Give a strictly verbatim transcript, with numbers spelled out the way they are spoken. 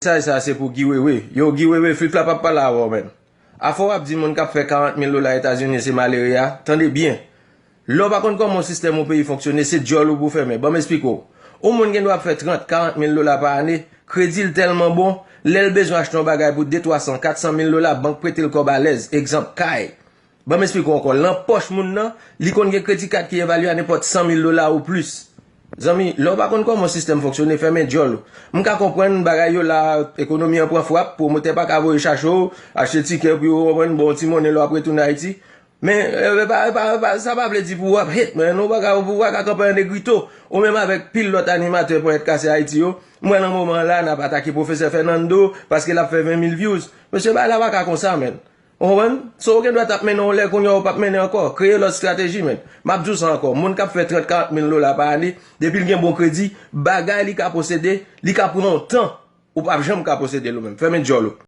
Mesaj sa se pou Guy Wewe. Yo, Guy Wewe, flip la p ap pale avè w, menn. Afè w ap di moun k ap fè karant mil dola Etazini se malere a, tande byen. Lè w pa konn kòman yon sistèm yon peyi fonksyone, se djòl ou pou fèmen. Ban m esplike w. Yon moun gen dwa ap fè trant, karant mil dola pa ane, kredi l tèlman bon, lè l bezwen achte yon bagay pou de, twa san, kat san mil dola, bank prete l kòb alèz, egzanp, kay. Ban m esplike w ankò, lan pòch moun nan, li konn gen kredi kat ki evalye a nenpòt san mil dola ou plis. Zanmi, lè w pa konn kòman yon sistèm fonksyone, fèmen djòl ou. M ka konprann bagay yo la, ekonomi an pran frap, pwomotè pa ka voye chache w, achte tikè pou yo, konprann, ba w ti monnen lè w ap retounen Ayiti. Men, e, e pa, e pa, e pa, sa pa vle di pou w ap hate, men, ou pa ka, ou pa ka kanpe an negrito. Ou menm avèk pil lòt animatè ponyèt kase Ayiti yo. M wè nan moman an la, n ap atake pwofesè Fernando, paske l ap fè ven mil views. Mesye, bagay la pa ka konsa, menn. Ou konprann? So, ou gen dwa t ap mennen yon lè, kounye a ou p ap mennen ankò. Kreye lòt estrateji, menn. M ap di w sa ankò. Moun k ap fè trant, karant mil dola pa ane, depi l gen bon kredi, bagay li ka posede, li ka pran yon tan, ou p ap janm ka posede l ou menm. Fèmen djòl ou.